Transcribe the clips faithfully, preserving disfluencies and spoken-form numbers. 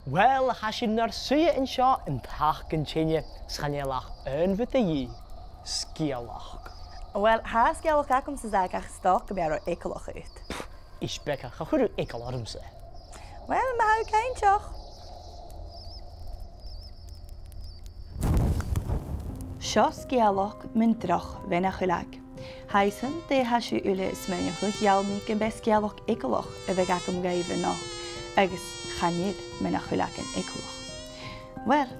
Uill, tha sinn nar suidhe an seo an t-seachdain-teine, 's chan eil ach aon rud a dhìth, sgeulachd. Uill, tha sgeulachd agamsa, ach 's dòcha gum bi e ro eagalach dhut. Pff, is beag, cha chuir thu eagal ormsa. Uill, ma tha thu cinnteach. Seo sgeulachd mun droch bhean-a-chuileag. Tha fhios agam dè tha sibh uile a' smaoineachadh, gheall mi gum b' e sgeulachd eagalach a bhiodh agam dhuibh a-nochd, agus chan eil mhean-a-chuileagan eagalach. Uill,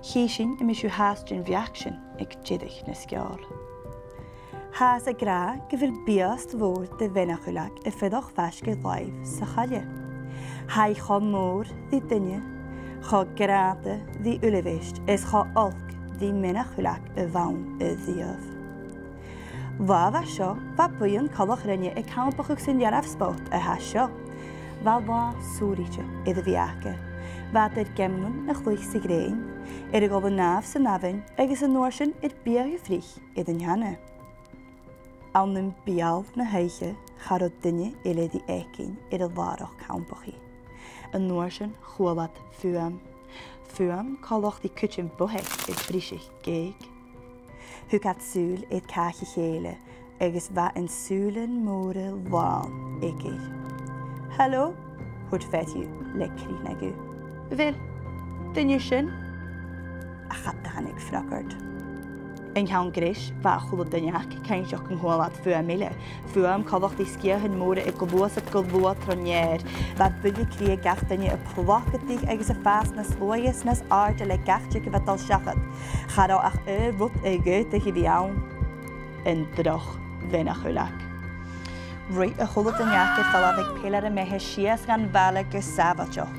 chì sinn am bi sibh fhathast den bheachd sin aig deireadh na sgeòil. Thathas ag ràdh gu bheil biast mhòr de bhean-a-chuileag a' fuireach faisg air làimh sa choille. Tha i cho mòr ri duine, cho grànda ri uilebheist, is cho olc ri mean-a-chuileag a-riamh. Latha bha seo, bha buidheann coltach rinne a' campachadh san dearbh spot a tha seo. Bha latha sònraichte air a bhith aca. Bha iad air geamlan a chluich sa ghrèin, air a dhol a shnàmh san abhainn, agus an uair sin air biadh a phrioc air an teine. Ann am beul na h-oidhche, cha robh duine eile ri fhaicinn air an làrach campachaidh. An uair sin chuala iad fuaim. Fuaim coltach ri cuideam bodhaig a' briseadh gèig. Thug iad sùil air càch a chèile agus bha an sùilean mòra làn eagail. "Halò?" thuirt Matthew le crith-neagadh. "A bheil duine sin?" Ach cha tàinig freagairt. An ceann greis, bha a h-uile duine aca cinnteach gun cuala iad fuaim eile. Fuaim coltach ri sgiathan mòra a' gluasad gu luath tron ear. Bha buille cridhe gach duine a' placadaich agus a' fàs nas luaithe 's nas àirde le gach diog a bha a' dol seachad. Cha robh ach aon rud a dh'fhaodadh a bhith ann. An droch bhean-a-chuileag. Ruith a h-uile duine aca air falbh aig peilear a' bheatha sìos dhan bhaile gu sàbhailteachd.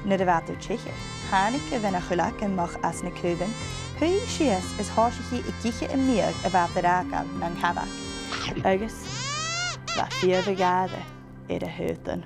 Nuair a bha iad air teicheadh, thàinig a' bhean-a-chuileag a-mach às na craobhan, shuidh i sìos is thòisich i ag ithe am biadh a bha iad air fhàgail nan cabhaig. Agus bha fiamh a' ghàire air a h-aodann.